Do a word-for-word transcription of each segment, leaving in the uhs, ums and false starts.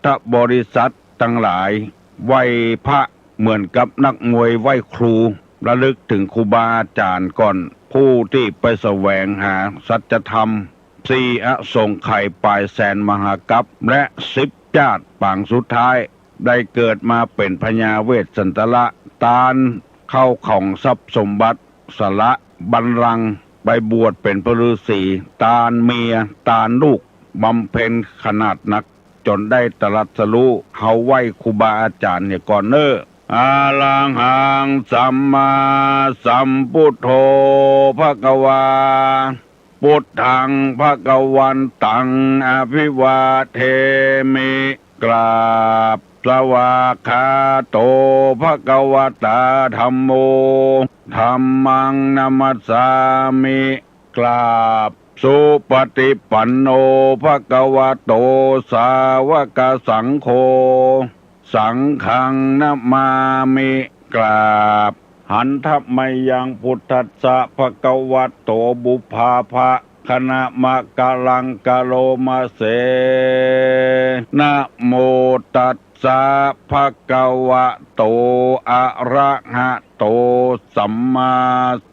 ธบริษัทตังหลาย ไหว้พระเหมือนกับนักมวยไหว้ครู ระลึกเถิงครูบาอาจ๋ารย์ก่อน ผู้ตี้ไปแสวงหาสัจธรรม สี่อสงไขยป๋ายแสนมหากัป และสิบจาติปางสุดท้าย ได้เกิดมาเป๋นพญาเวสสันตระ ตานเข้าของทรัพย์สมบัติ สละบัลลังก์ไปบวชเป๋นพระฤาษี ตานเมีย ตานลูก บำเพ็ญขนาดนัก จ๋นได้ตรัสรู้ เฮาไหว้ครูบาอาจ๋ารย์เหียก่อนเน่อ อะระหังสัมมาสัมพุทโธ ภะคะวา พุทธัง ภะคะวันตัง อะภิวาเทมิ กราบ สวากขาโต ภะคะวะตา ธัมโม ธัมมัง นะมัสสามิ กราบ สุปฏิปันโน ภะคะวะโต สาวกสังโฆ สังฆัง นะมามิ กราบ หันทะมะยัง พุทธัสสะ ภะคะวะโต บุพพาภะคะนะมะกะลัง กะโรมะเส นะโมตัสสะ ภะคะวะโต อะระหะโต สัมมา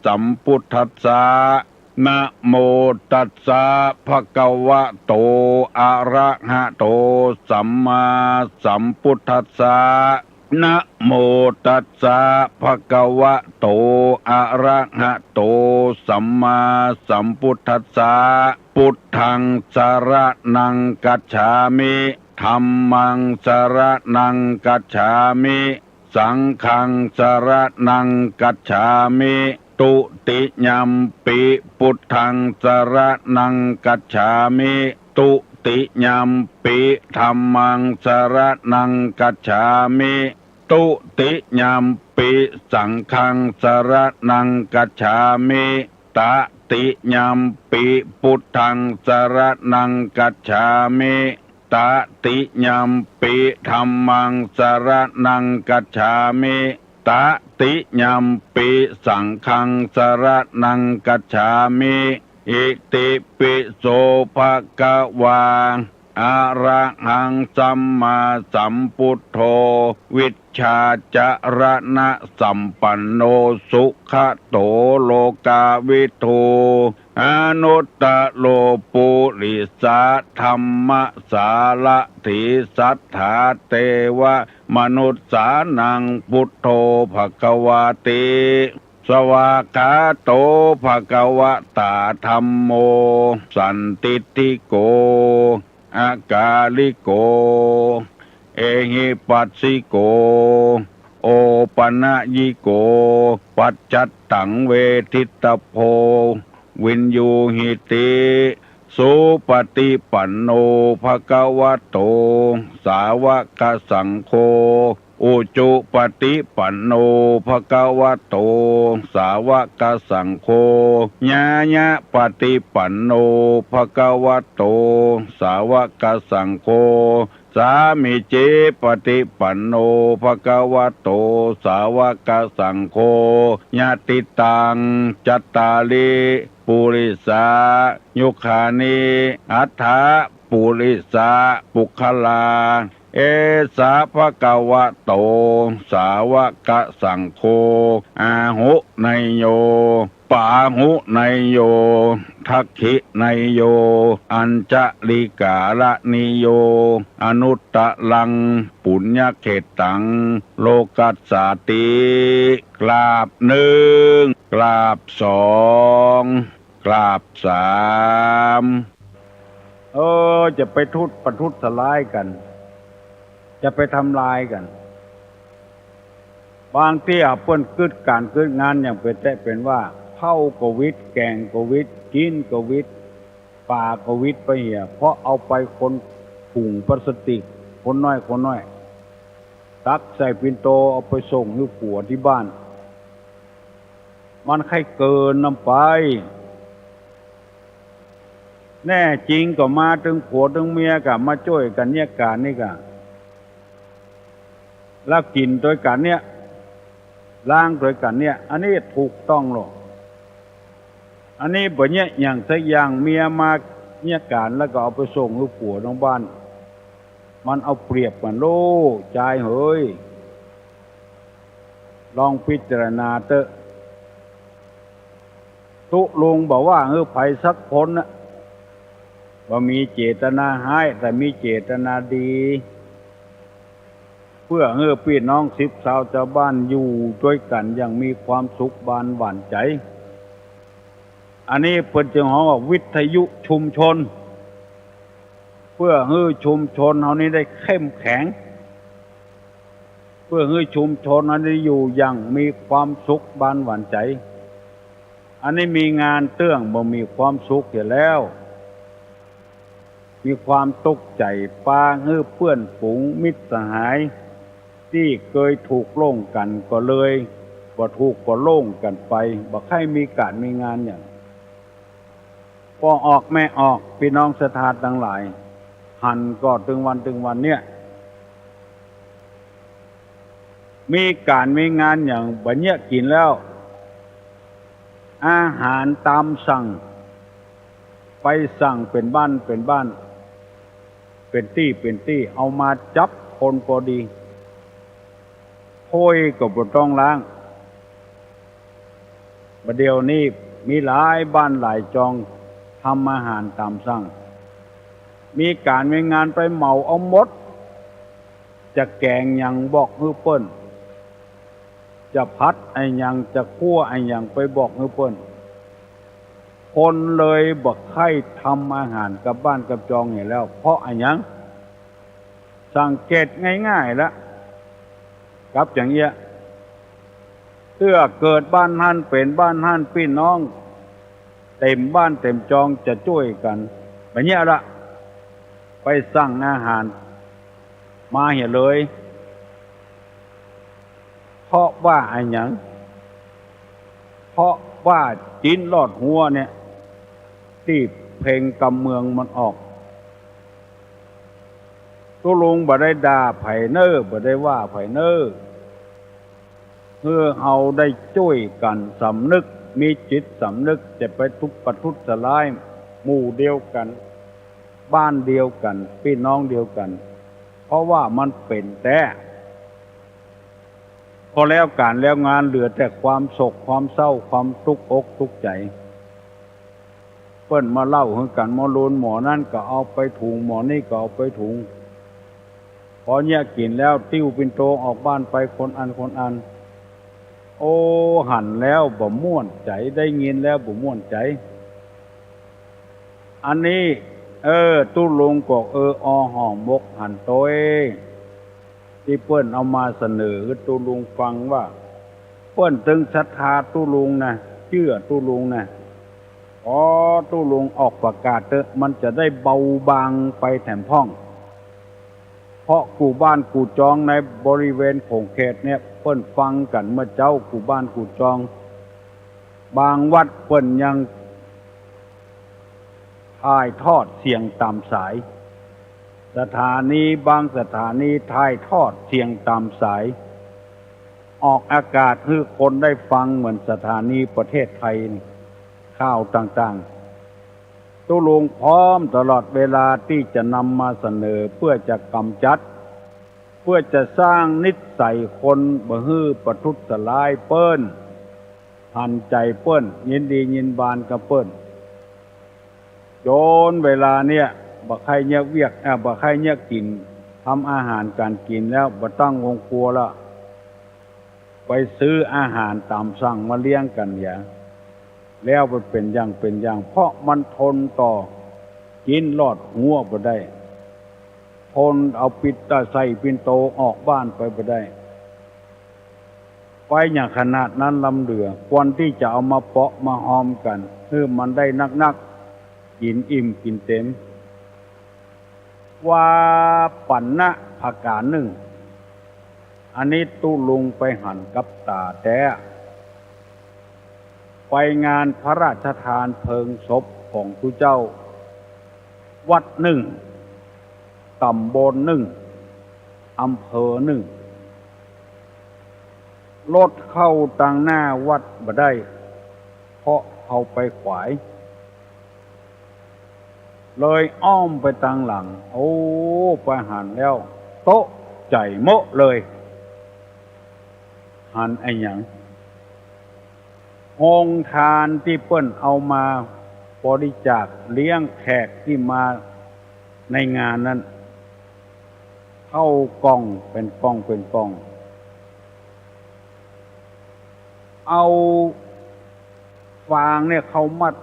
สัมพุทธัสสะ นะโมตัสสะ ภะคะวะโต อะระหะโต สัมมาสัมพุทธัสสะ นะโมตัสสะ ภะคะวะโต อะระหะโต สัมมาสัมพุทธัสสะ พุทธัง สะระณัง กัจฉามิ ธัมมัง สะระณัง กัจฉามิ สังฆัง สะระณัง กัจฉามิ ตุติยัมปิ พุทธัง สะระณัง กัจฉามิ ตุติยัมปิ ธัมมัง สะระณัง กัจฉามิ ตุติยัมปิ สังฆัง สะระณัง กัจฉามิ ตะติยัมปิ พุทธัง สะระณัง กัจฉามิ ตะติยัมปิ ธัมมัง สะระณัง กัจฉามิ ตะติยัมปิ สังฆัง สะระณัง กัจฉามิ อิติปิโส ภะคะวา อะระหัง สัมมาสัมพุทโธ วิชชาจะระณะสัมปันโน สุขะโต โลกาวิทู อนุตตะโร ปุริสะธัมมะสารถี สัทธาเตวะมนุสสานัง พุทโธ ภะคะวาติ สวากขาโต ภะคะวะตา ธัมโม สันทิฏฐิโก อะกาลิโก เอหิปัสสิโก โอปะนะยิโก ปัจจัตตัง เวทิตตะโพ วิญญูหิติ สุปฏิปันโน ภะคะวะโต สาวกสังโฆ อุจุปฏิปันโน ภะคะวะโต สาวกสังโฆ ญาญาปฏิปันโน ภะคะวะโต สาวกสังโฆ สามีจิปฏิปันโน ภะคะวะโต สาวกสังโฆ ยะติตัง จัตตาริ ปุริสา ยุคานิ อัฏฐะ ปุริสะ ปุคคลา เอสะ ภะคะวะโต สาวกสังโฆ อาหุเนยโย ปาหุเนยโย ทักขิเนยโย อัญชลิกาละนิโย อนุตตะรัง ปุญญเขตตัง โลกัสสาติ กราบหนึ่ง กราบสอง กราบสาม เออ จะไปทุบประทุษร้ายกั๋น จะไปทำลายกั๋น บางเตื้อเปิ้นกึ๊ดก๋านกึ๊ดงานอย่างเป๋นแต๊เป๋นว่า ข้าวก็วิด แก๋งก็วิด จิ๊นก็วิด ป๋าก็วิดไปเหีย เพราะเอาไปคนถุงพลาสติก คนน้อย คนน้อย ตักใส่ปิ่นโต เอาไปส่งหื้อผัวตี้บ้าน มันใค่เกินนำไป แน่จริงก็มาตึงผัวตึงเมียก่ะ มาจ้วยกั๋นเยียะก๋านนี่ก่ะ แล้วกิ๋นตวยกั๋นเนี่ย ล้างตวยกั๋นเนี่ย อันนี้ถูกต้องลอ อันนี้บ่เยียะหยังสักอย่าง เมียมาเยียะก๋านแล้วก็เอาไปส่งหื้อผัวตึงบ้าน มันเอาเปรียบกั๋นโล จายเหย ลองพิจารณาเต๊อะ ตุ๊ลุงบ่ว่าหื้อใผสักคนน่ะ บ่มีเจตนาฮ้าย แต่มีเจตนาดี เปื้อหื้อปี้น้องสิบซาวจาวบ้านอยู่ตวยกั๋นอย่างมีความสุขบานหวานใจ๋ อันนี้เปิ้นจึงฮ้องว่าวิทยุชุมชน เปื้อหื้อชุมชนเฮานี้ได้เข้มแข็ง เปื้อหื้อชุมชนเฮานี้อยู่อย่างมีความสุขบานหวานใจ๋ อันนี้มีงานเตื้องบ่มีความสุขเหียแล้ว มีความตุ๊กข์ใจ๋ ปาหื้อเปื้อนฝูงมิตรสหาย ตี้เกยถูกโล่งกั๋นก็เลย บ่ถูกก็โล่งกั๋นไป บ่ใค่มีก๋านมีงานหยัง ป้อออกแม่ออก ปี้น้องศรัทธาตังหลาย หันก่อตึงวันตึงวันเนี่ย มีก๋านมีงานหยังบ่าเยียะกิ๋นแล้ว อาหารต๋ามสั่ง ไปสั่งเป๋นบ้านเป๋นบ้าน เป๋นตี้เป๋นตี้ เอามาจับคนปอดี ถ้วยก็บ่ต้องล้าง บ่าเดี่ยวนี้มีหลายบ้านหลายจอง ทำอาหารต๋ามสั่ง มีก๋านมีงานไปเหมาเอาหมด จะแก๋งหยังบอกหื้อเปิ้น จะผัดอะหยัง จะคั่วอะหยังไปบอกหื้อเปิ้น คนเลยบ่ใค่ทำอาหารกับบ้านกับจองเหียแล้ว เพราะอะหยัง สังเกตง่ายๆ ละ กับอย่างเอี้ย เตื้อเกิดบ้านหั้นเป๋นบ้านหั้น ปี้น้องเต๋มบ้านเต๋มจองจะจ้วยกั๋น บ่าเยียะละ ไปสั่งอาหารมาเหียเลย เพราะว่าอะหยัง เพราะว่าจิ๊นลอดฮัวเนี่ย ตี้เพลงกำเมืองมันออก ตุ๊ลุงบ่ได้ด่าใผเน่อ บ่ได้ว่าใผเน่อ หื้อเฮาได้จ้วยกั๋นสำนึก มีจิตสำนึก จะไปทุบประทุษร้ายหมู่เดียวกั๋น บ้านเดียวกั๋น ปี้น้องเดียวกั๋น เพราะว่ามันเป๋นแต๊ พอแล้วก๋านแล้วงานเหลือแต่ความโศกความเศร้า ความตุ๊กอกตุ๊กใจ๋ เปิ้นมาเล่าหื้อกั๋น หมอลูนหมอนั้นก็เอาไปถุง หมอนี้ก็เอาไปถุง ปอเยียะกิ๋นแล้ว ติ้วปิ่นโตออกบ้านไปคนอันคนอัน โอ้ หันแล้วบ่ม่วนใจ๋ ได้ยินแล้วบ่ม่วนใจ๋ อันนี้ เออ ตุ๊ลุงก็เออออห่อหมกหันโตย ตี้เปิ้นเอามาเสนอหื้อตุ๊ลุงฟังว่า เปิ้นตึงศรัทธาตุ๊ลุงนะ เจื้อตุ๊ลุงนะ พอตุ๊ลุงออกประกาศเต๊อะ มันจะได้เบาบางไปแถมพ่อง เพราะกู้บ้านกู้จองในบริเวณโขงเขตเนี่ย เปิ้นฟังกั๋นเมื่อเจ๊า กู้บ้านกู้จอง บางวัดเปิ้นยัง ถ่ายทอดเสียงต๋ามสาย สถานีบางสถานีถ่ายทอดเสียงต๋ามสาย ออกอากาศหื้อคนได้ฟังเหมือนสถานีประเทศไทยนี่ ข่าวต่างๆ ตุ๊ลุงพร้อมตลอดเวลาตี้จะนำมาเสนอเปื้อจะก๋ำจัด เปื้อจะสร้างนิสัยคนบ่หื้อประทุษร้ายเปิ้น หันใจ๋เปิ้น ยินดียินบานกับเปิ้น จ๋นเวลาเนี่ย บ่ใค่เยียะเวียก เอ่อ บ่ใค่เยียะกิ๋น ทำอาหารก๋านกิ๋นแล้ว บ่ตั้งโฮงครัวละ ไปซื้ออาหารต๋ามสั่งมาเลี้ยงกั๋นเหีย แล้วมันเป๋นอย่างเป๋นอย่าง เพราะมันทนต่อจิ๊นลอดฮัวบ่ได้ ทนเอาปิดตาใส่ปิ่นโตออกบ้านไปบ่ได้ ไปอย่างขนาดนั้นล้ำเหลือ ควรตี้จะเอามาเปาะมาฮอมกั๋น หื้อมันได้นักๆ กิ๋นอิ่มกิ๋นเต๋ม ว่าปั๋นนะผะก๋านนึ่ง อันนี้ตุ๊ลุงไปหันกับต๋าแต๊ ไปงานพระราชทานเพลิงศพของตุ๊เจ้า วัดนึ่ง ต๋ำบลนึ่ง อำเภอนึ่ง รถเข้าตังหน้าวัดบ่ได้ เพราะเฮาไปขวาย เลยอ้อมไปตางหลัง โอ้ ไปหันแล้ว ตกใจ๋โมะเลย หันอะหยัง โฮงตานตี้เปิ้นเอามาบริจาคเลี้ยงแขกตี้มาในงานนั้น เข้ากล่องเป๋นกล่องเป๋นกล่อง เอาฟางเนี่ยเข้ามัด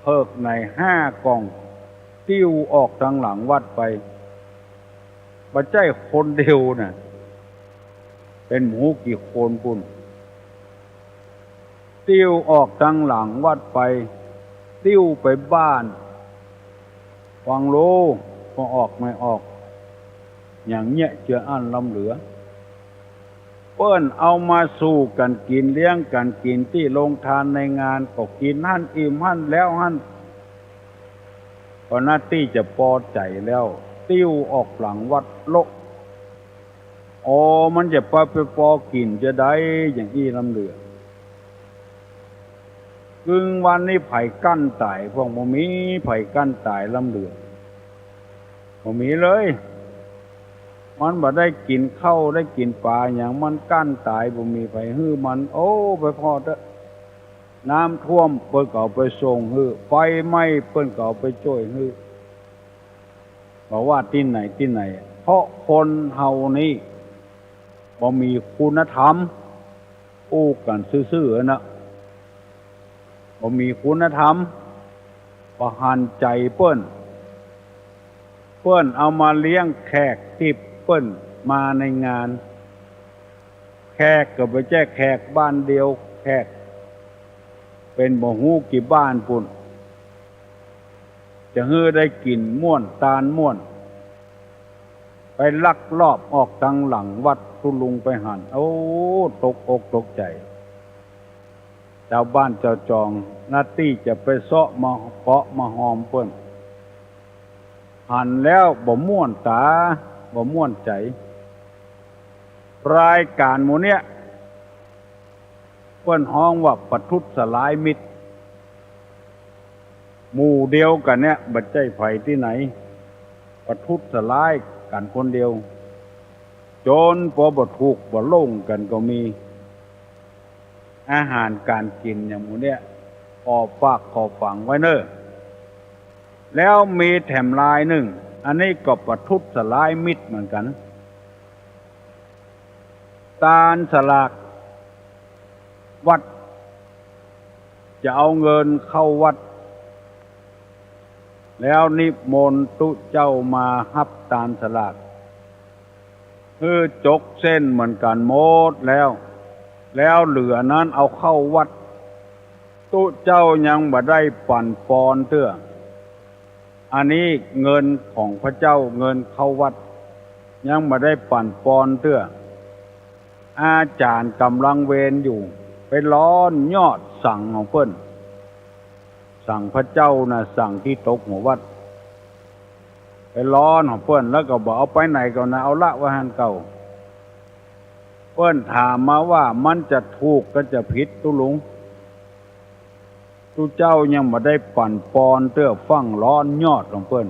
เถิกไหนห้ากล่อง ติ้วออกตางหลังวัดไป บ่ใจ้คนเดียวน่ะ เป๋นบ่ฮู้กี่คนปู้น ติ้วออกตางหลังวัดไป ติ้วไปบ้าน ฟังโล บ่ออกบ่ออก หยังเยียะเจืออั้นล้ำเหลือ เปิ้นเอามาสู่กั๋นกิ๋น เลี้ยงกั๋นกิ๋นตี้โฮงตานในงาน ก็กิ๋นหั้น อิ่มหั้น แล้วหั้น ก็นาตี้จะปอใจ๋แล้ว ติ้วออกหลังวัดโละ โอ้ มันจะไป ไปปอกิ๋นจาใด อย่างอี้ล้ำเหลือ กึ่งวันนี้ใผกั้นต๋าย พวกบ่มีใผกั้นต๋ายล้ำเหลือ บ่มีเลย มันบ่ได้กิ๋นข้าว ได้กิ๋นป๋าหยัง มันกั้นต๋าย บ่มีใผหื้อมัน โอ้ ไปผ่อเต๊อะ น้ำท่วมเปิ้นก็เอาไปส่งหื้อ ไฟไหม้เปิ้นก็เอาไปจ้วยหื้อ บ่ว่าตี้ไหนตี้ไหน เพราะคนเฮานี้บ่มีคุณธรรม อู้กั๋นซื่อๆ นะ บ่มีคุณธรรม บ่หันใจ๋เปิ้น เปิ้นเอามาเลี้ยงแขกตี้เปิ้นมาในงาน แขกก็บ่ใจ้แขกบ้านเดียว แขกเป๋นบ่ฮู้กี่บ้านปู้น จะหื้อได้กิ๋นม่วนตานม่วน ไปลักลอบออกตางหลังวัด ตุ๊ลุงไปหัน โอ้ ตกอกตกใจ๋ จาวบ้านจาวจอง นาตี้จะไปเซาะมาเกาะมาหอมเปิ้น หันแล้วบ่ม่วนต๋า บ่ม่วนใจ๋ รายก๋านหมู่เนี้ย เปิ้นฮ้องว่าประทุษร้ายมิตร หมู่เดียวกั๋นเนี่ย บ่ใจ้ใผตี้ไหน ประทุษร้ายกั๋นคนเดียว จ๋นปอบ่ถูกบ่ลงกั๋นก็มี อาหารก๋านกิ๋นอย่างหมู่เนี้ย ขอฝากขอฝังไว้เน่อ แล้วมีแถมลายนึ่ง อันนี้ก็ประทุษร้ายมิตรเหมือนกั๋น ตานสลากวัด จะเอาเงินเข้าวัด แล้วนิมนต์ตุ๊เจ้ามาฮับตานสลาก หื้อจกเส้นเหมือนกั๋นหมดแล้ว แล้วเหลือนั้นเอาเข้าวัด ตุ๊เจ้ายังบ่ได้ปั๋นปอนเตื้อ อันนี้เงินของพระเจ้า เงินเข้าวัด ยังบ่ได้ปั๋นปอนเตื้อ อาจ๋ารย์ก๋ำลังเวรอยู่ ไปร้อนยอดสังของเปิ้น สังพระเจ้าน่ะ สังตี้ตกหัววัด ไปร้อนของเปิ้น แล้วก็บ่เอาไปไหนก่อนนะ เอาละไว้หั้นเก่า เปิ้นถามมาว่ามันจะถูกก็จะผิดตุ๊ลุง ตุ๊เจ้ายังบ่ได้ปั๋นปอนเตื้อ ฟั่งร้อนยอดของเปิ้น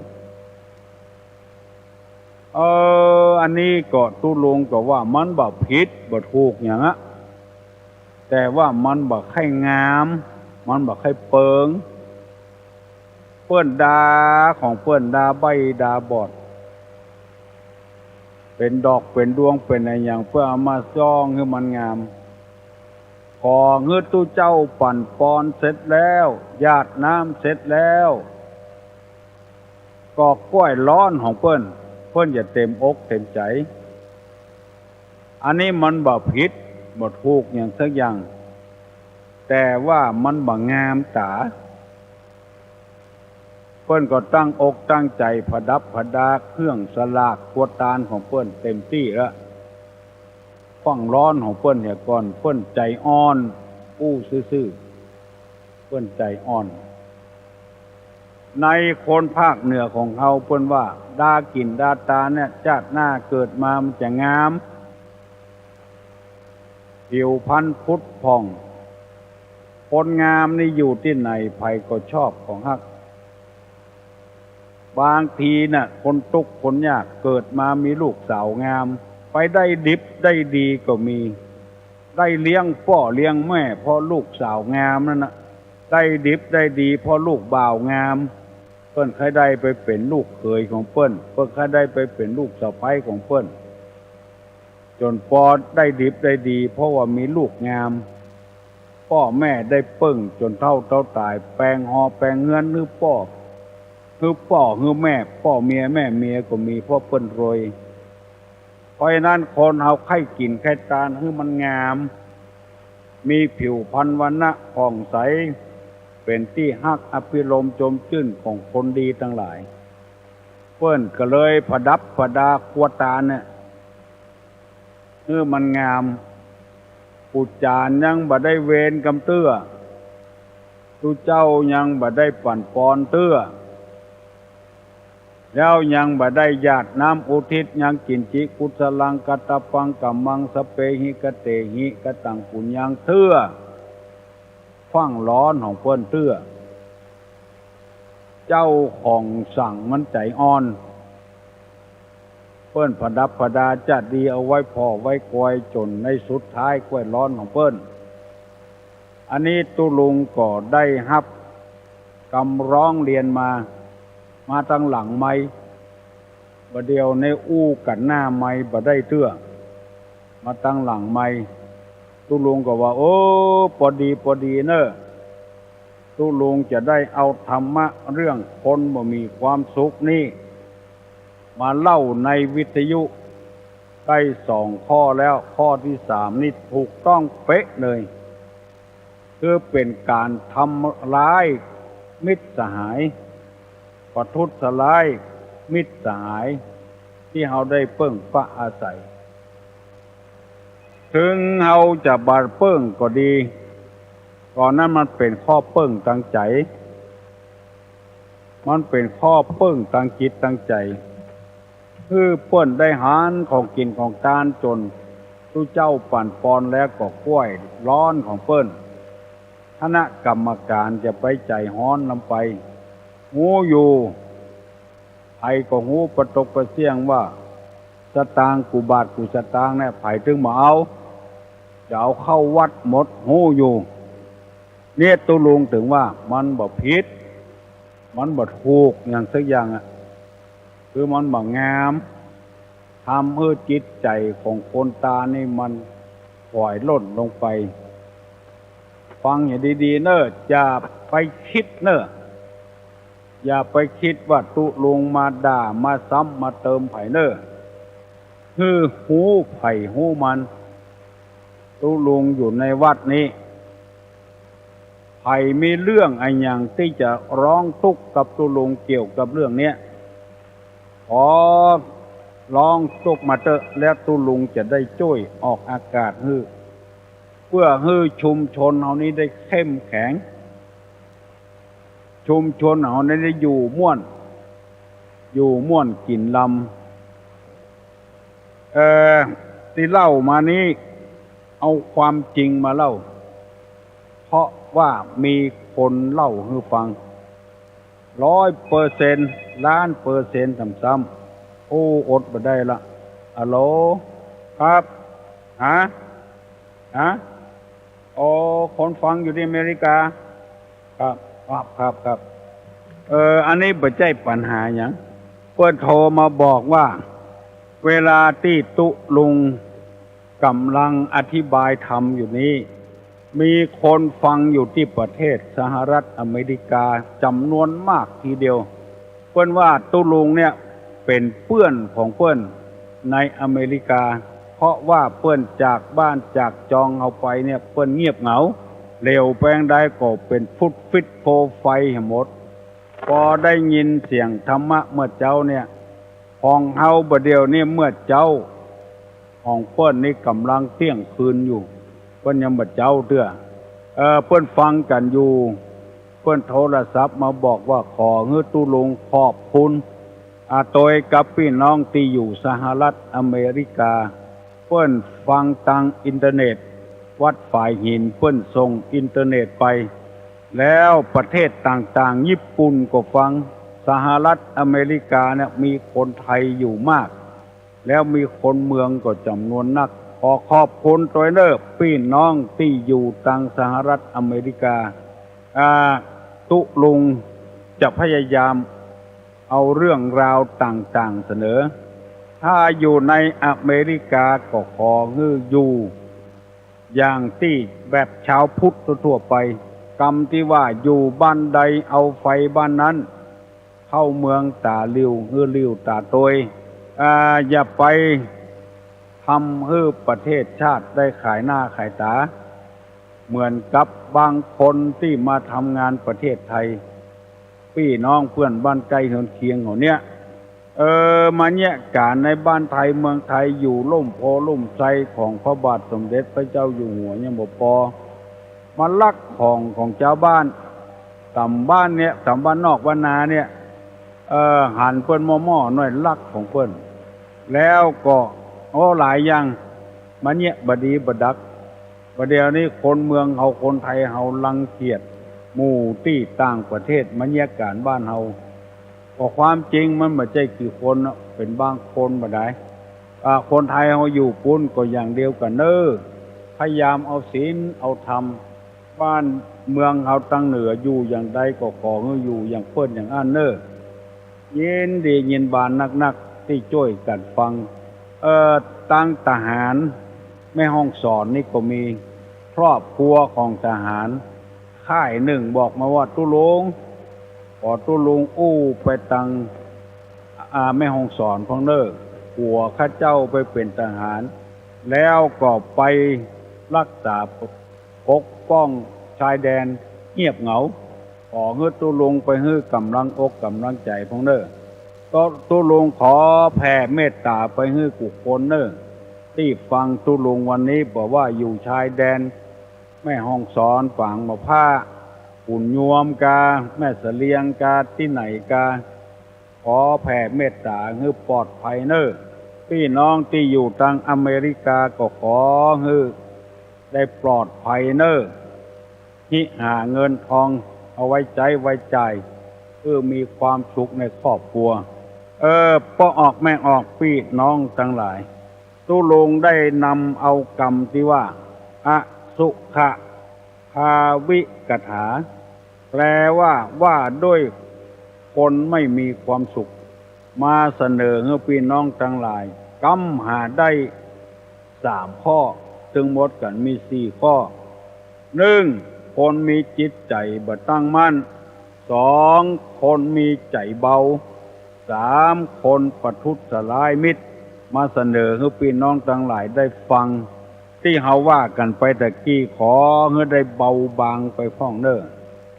เออ อันนี้ก็ตุ๊ลุงก็ว่ามันบ่ผิดบ่ถูกหยังอะ แต่ว่ามันบ่ใค่งาม มันบ่ใค่เปิง เปิ้นดาของเปิ้นดาใบ้ดาบอด เป๋นดอกเป๋นดวงเป๋นอะหยัง เปิ้นเอามาซ่องหื้อมันงาม ขอหื้อตุ๊เจ้าปั๋นปอนเสร็จแล้ว หยาดน้ำเสร็จแล้ว ก็ก้อยร้อนของเปิ้น เปิ้นจะเต็มอกเต็มใจ๋ อันนี้มันบ่ผิดบ่ถูกหยังสักอย่าง แต่ว่ามันบ่งามต๋า เปิ้นก็ตั้งอกตั้งใจ๋ประดับประดาเครื่องสลากครัวตานของเปิ้นเต็มตี้แล้ว ฟั่งร้อนของเปิ้นเหียก่อน เปิ้นใจ๋อ่อน อู้ซื่อๆ เปิ้นใจ๋อ่อน ในคนภาคเหนือของเฮาเปิ้นว่า ดากิ๋นดาตานเนี่ย จาติหน้าเกิดมามันจะงาม ผิวพรรณผุดผ่อง คนงามนี่อยู่ตี้ไหนใผก็ชอบก็ฮัก บางทีน่ะ คนตุ๊กข์คนยากเกิดมามีลูกสาวงาม ไปได้ดิบได้ดีก็มี ได้เลี้ยงป้อเลี้ยงแม่เพราะลูกสาวงามนั่นน่ะ ได้ดิบได้ดีเพราะลูกบ่าวงาม เปิ้นใค่ได้ไปเป๋นลูกเขยของเปิ้น เปิ้นใค่ได้ไปเป๋นลูกสะใภ้ของเปิ้น จ๋นปอได้ดิบได้ดี เพราะว่ามีลูกงาม ป้อแม่ได้เปิ้งจ๋นเฒ่าเฒ่าต๋าย แป๋งหอแป๋งเฮือนหื้อป้อ หื้อป้อหื้อแม่ ป้อเมียแม่เมียก็มี เพราะเปิ้นรวย เพราะฉะนั้นคนเฮาใค่กิ๋นใค่ตานหื้อมันงาม มีผิวพรรณวรรณะผ่องใส เป๋นตี้ฮักอภิรมย์จมจื้นของคนดีตังหลาย เปิ้นก็เลยผดับผดาครัวตานเนี่ย หื้อมันงาม ปู่จ๋ารย์ยังบ่ได้เวรกำเตื้อ ตุ๊เจ้ายังบ่ได้ปั่นปอนเตื้อ แล้วยังบ่ได้หยาดน้ำอุทิศ ยังกิญจิกุศลังกัตตะปังกัมมัง สะเปหิ กะเตหิ กะตังปุญญังเตื้อ ฟั่งร้อนของเปิ้นเตื้อ เจ้าของสั่งมันใจ๋อ่อน เปิ้นผดับผดาจะดีเอาไว้ผ่อไว้กอย จ๋นในสุดท้ายก้วยร้อนของเปิ้น อันนี้ตุ๊ลุงก็ได้ฮับกำร้องเรียนมา มาตังหลังไมค์ บ่าเดี่ยวในอู้กั๋นหน้าไมค์บ่ได้เตื้อ มาตังหลังไมค์ ตุ๊ลุงก็ว่า เออ ปอดีปอดีเน่อ ตุ๊ลุงจะได้เอาธรรมะเรื่องคนบ่มีความสุขนี้ มาเล่าในวิทยุ ได้สองข้อแล้ว ข้อตี้สามนี่ถูกต้องเป๊ะเลย คือเป๋นก๋านทำร้ายมิตรสหาย ประทุษร้ายมิตรสหาย ตี้เฮาได้เปิ้งปะอาศัย เถิงเฮาจะบ่เปิ้งก็ดี ก็นั้นมันเป๋นข้อเปิ้งตางใจ๋ มันเป๋นข้อเปิ้งตางจิตตางใจ๋ หื้อเปิ้นได้หาญของกิ๋นของตานจ๋นตุ๊เจ้าปั่นปอนแล้วก็ก้วยร้อนของเปิ้น คณะกรรมก๋านจะไปใจ๋ฮ้อนนำไป ฮู้อยู่ ใผก็ฮู้ปะตกปะเสี้ยงว่า สตางค์กู้บาทกู้สตางค์เนี่ย ใผเถิงบ่เอา จะเอาเข้าวัดหมด ฮู้อยู่ เนี่ยตุ๊ลุงเถิงว่ามันบ่ผิด มันบ่ถูกหยังสักอย่างอะ คือมันบ่งาม ทำหื้อจิตใจ๋ของคนตานนี่มันถอยล่นลงไป ฟังหื้อดีๆ เน่อ อย่าไปกึ๊ดเน่อ อย่าไปกึ๊ดว่าตุ๊ลุงมาด่ามาซ้ำมาเติมใผเน่อ หื้อฮู้ใผฮู้มัน ตุ๊ลุงอยู่ในวัดนี้ ใผมีเรื่องอะหยังตี้จะฮ้องตุ๊กข์กับตุ๊ลุงเกี่ยวกับเรื่องเนี้ย ขอฮ้องตุ๊กข์มาเต๊อะ แล้วตุ๊ลุงจะได้จ้วยออกอากาศหื้อ เปื้อหื้อชุมชนเฮานี้ได้เข้มแข็ง ชุมชนเฮานี้ได้อยู่ม่วน อยู่ม่วนกิ๋นลำ เอ่อ ตี้เล่ามานี้ เอาความจริงมาเล่า เพราะว่ามีคนเล่าหื้อฟัง ร้อยเปอร์เซ็นต์ ล้านเปอร์เซ็นต์ซ้ำๆ โอ้ อดบ่ได้ละ ฮัลโหล ครับ ฮะ ฮะ อ๋อ คนฟังอยู่ตี้อเมริกา ครับ ครับ ครับ ครับ เออ อันนี้บ่ใจ้ปัญหาหยัง เปิ้นโทรมาบอกว่า เวลาตี้ตุ๊ลุงก๋ำลังอธิบายธรรมอยู่นี้ มีคนฟังอยู่ตี้ประเทศสหรัฐอเมริกาจ๋ำนวนมากทีเดียว เปิ้นว่าตุ๊ลุงเนี่ยเป๋นเปื้อนของเปิ้นในอเมริกา เพราะว่าเปิ้นจากบ้านจากจองเฮาไปเนี่ย เปิ้นเงียบเหงา เหลียวไปตางใดก็เป๋นฟุดฟิดโฟไฟหมด ปอได้ยินเสียงธรรมะเมื่อเจ๊าเนี่ย ของเฮาบ่าเดี่ยวนี้เมื่อเจ๊า ของเปิ้นนี่ก๋ำลังเตี้ยงคืนอยู่ เปิ้นยังบ่เจ๊าเตื้อ เออ เปิ้นฟังกั๋นอยู่ เปิ้นโทรศัพท์มาบอกว่าขอหื้อตุ๊ลุงขอบคุณ อาตวยกับปี้น้องตี้อยู่สหรัฐอเมริกา เปิ้นฟังตางอินเทอร์เน็ต วัดฝายหินเปิ้นส่งอินเทอร์เน็ตไป แล้วประเทศต่างๆ ญี่ปุ่นก็ฟัง สหรัฐอเมริกาเนี่ยมีคนไทยอยู่มาก แล้วมีคนเมืองก็จ๋ำนวนนัก ขอขอบคุณตวยเน่อปี้น้องตี้อยู่ตังสหรัฐอเมริกา อ่า ตุ๊ลุงจะพยายามเอาเรื่องราวต่างๆ เสนอ ถ้าอยู่ในอเมริกาก็ขอหื้ออยู่อย่างตี้แบบชาวพุทธทั่วๆ ไป กำตี้ว่าอยู่บ้านใดเอาไฟบ้านนั้น เข้าเมืองต๋าหลิ่วหื้อหลิ่วต๋าตวย อ่า อย่าไปทำหื้อประเทศชาติได้ขายหน้าขายต๋า เหมือนกับบางคนตี้มาทำงานประเทศไทย ปี้น้องเปื้อนบ้านใก้เฮือนเคียงเขาเนี่ย เออ มาเยียะก๋านในบ้านไทยเมืองไทยอยู่ลุ่มโพธิ์ลุ่มไทรของพระบาทสมเด็จพระเจ้าอยู่หัวยังบ่ปอ มาลักของของจาวบ้าน ต๋ามบ้านเนี่ย ต๋ามบ้านนอกบ้านนาเนี่ย เออ หันเปิ้นหม้อๆ หน้อยลักของเปิ้น แล้วก็ โอ้ หลายอย่าง มาเยียะบ่ดีบ่ดัก บ่าเดี่ยวนี้คนเมืองเฮาคนไทยเฮารังเกียจหมู่ตี้ต่างประเทศมาเยียะก๋านบ้านเฮา ก็ความจริงมันบ่ใจ้กี่คนเนาะ เป๋นบางคนบ่ดาย อ่า คนไทยเฮาอยู่ปู๊นก็อย่างเดียวกั๋นเน่อ พยายามเอาศีลเอาธรรม บ้านเมืองเฮาตังเหนืออยู่อย่างใดก็ขอหื้ออยู่อย่างเปิ้นอย่างอั้นเน่อ ยินดียินบานนักๆ ตี้จ้วยกั๋นฟัง เอ่อ ตังทหารแม่ฮ่องสอนนี่ก็มีครอบครัวของทหารค่ายนึ่งบอกมาว่า ตุ๊ลุง ขอตุ๊ลุงอู้ไปตัง อ่า แม่ฮ่องสอนพ่องเน่อ ผัวข้าเจ้าไปเป๋นทหาร แล้วก็ไปฮักษาปกป้องชายแดนเงียบเหงา ขอหื้อตุ๊ลุงไปหื้อก๋ำลังอกก๋ำลังใจ๋พ่องเน่อ ก็ตุ๊ลุงขอแผ่เมตต๋าไปหื้อกู้คนเน่อ ตี้ฟังตุ๊ลุงวันนี้บอกว่าอยู่ชายแดนแม่ฮ่องสอน ฝางบ่าพร้าว ขุนยวมกา แม่เสลียงกา ตี้ไหนกา ขอแผ่เมตต๋าหื้อปลอดภัยเน่อ ปี้น้องตี้อยู่ตังอเมริกาก็ขอหื้อได้ปลอดภัยเน่อ หิหาเงินทองเอาไว้ใจ๊ไว้จ่าย เพื่อมีความสุขในครอบครัว เออ ป้อออกแม่ออกปี้น้องตังหลาย ตุ๊ลุงได้นำเอากำตี้ว่า อสุขภาวิกถา แปลว่า ว่าด้วยคนไม่มีความสุข มาเสนอหื้อปี้น้องตังหลาย กำหาได้สามข้อ ตึงหมดกั๋นมีสี่ข้อ นึ่ง คนมีจิตใจ๋บ่ตั้งมั่น สอง คนมีใจ๋เบา สาม คนประทุษร้ายมิตร มาเสนอหื้อปี้น้องตังหลายได้ฟัง ตี้เฮาว่ากั๋นไปตะกี้ ขอหื้อได้เบาบางไปพ่องเน่อ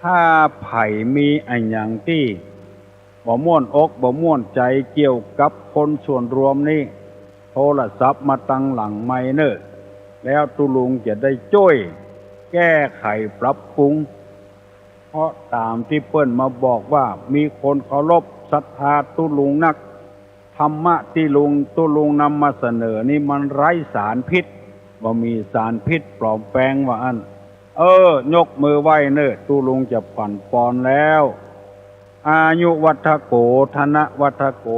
ถ้าใผมีอะหยังตี้บ่ม่วนอกบ่ม่วนใจ๋เกี่ยวกับคนส่วนรวมนี้ โทรศัพท์มาตังหลังไมค์เน่อ แล้วตุ๊ลุงจะได้จ้วยแก้ไขปรับปรุง เพราะต๋ามตี้เปิ้นมาบอกว่ามีคนเคารพศรัทธาตุ๊ลุงนัก ธรรมะตี้ลุง ตุ๊ลุงนำมาเสนอนี้มันไร้สารพิษ บ่มีสารพิษปลอมแปลงว่าอั้น เออ ยกมือไหว้เน่อ ตุ๊ลุงจะปั่นปอนแล้ว อายุวัฒโก ธนวัฒโก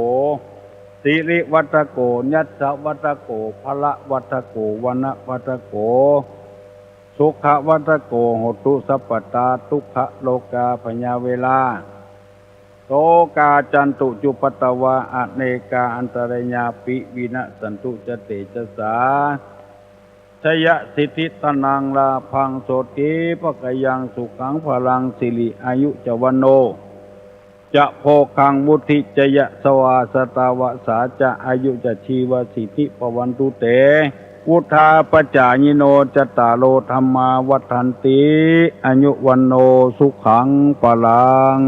สิริวัฒโก ยัสสะวัฒโก พละวัฒโก วรรณวัฒโก สุขวัฒโก โหตุสัพพตา ทุกขโรคาพยาเวรา โสกาจันตุจุปปตวา อเนกาอันตรายาปิ วินัสสันตุจะเตจสา ชยสิทธิธนังลาภัง โสตถีภคยังสุขังพลัง สิริอายุจะวันโน จะโภคัง วุฒิจะยะสวา สตาวสาจะอายุจะชีวสิทธิภวันตุเต วุฒาปจายิโน จัตตาโรธัมมาวัฒันติ อายุวันโนสุขังพลัง